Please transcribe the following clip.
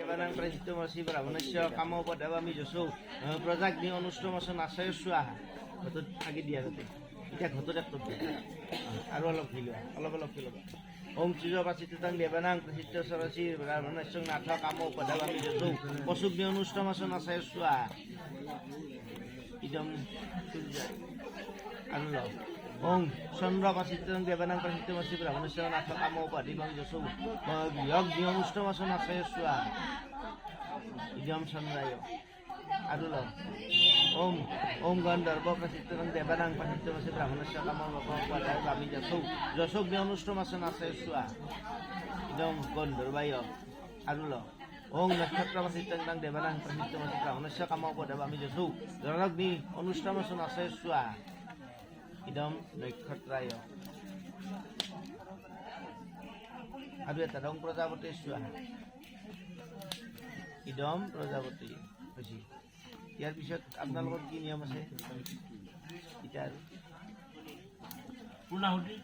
দেৱানাং প্ৰসিদ্ধমসি ব্ৰাহ্মণস্য কাম পদাবামি যশৌ প্ৰজাগ্নি অনুষ্টমস নাশয় স্বাহা। ঘটত আগি দিয়া তাতে। এতিয়া ঘটত এক টপ দিয়া আৰু অলপ ঘি লোৱা, অলপ অলপ ঘি ল'বা। ওম সূৰ্য পাচিতং দেৱানাং প্ৰসিদ্ধ সৰসী ব্ৰাহ্মণস্য নাথ কাম পদাবামি যশৌ পশুগ্নি অনুষ্টমস নাশয় স্বাহা। ইদম সূৰ্যায়। আৰু ল। ওং চন্দ্ৰ পাচিতং দেৱানাং প্ৰসিদ্ধমসি ব্ৰাহ্মণস্য নাথ কাম পদাবামি যশৌ গৃহগ্নি অনুষ্টমস নাশয় স্বাহা। ইদম চন্দ্ৰায়। আৰু ল। ওম ওম গন্ধৰ্ব প্ৰসিদ্ধং দেৱানাং প্ৰসিদ্ধমসি ব্ৰাহ্মণস্য কাম পদাবামি যশৌ যশোগ্নি অনুষ্টমস নাশয় স্বাহা। ইদম গন্ধৰ্বায়। আৰু ল। ওং নক্ষত্ৰ প্ৰসিদ্ধং দেৱানাং প্ৰসিদ্ধমসি ব্ৰাহ্মণস্য কাম পদাবামি যশৌ জৰগ্নি অনুষ্টমস নাশয় স্বাহা। ইদম নক্ষত্ৰায়। আৰু এটা ৰং প্ৰজাপতি স্বাহা। ইদম প্ৰজাপতি হৈছে। ইয়াৰ পিছত আপোনালোকৰ কি নিয়ম আছে এতিয়া আৰু? পূৰ্ণাহুতি।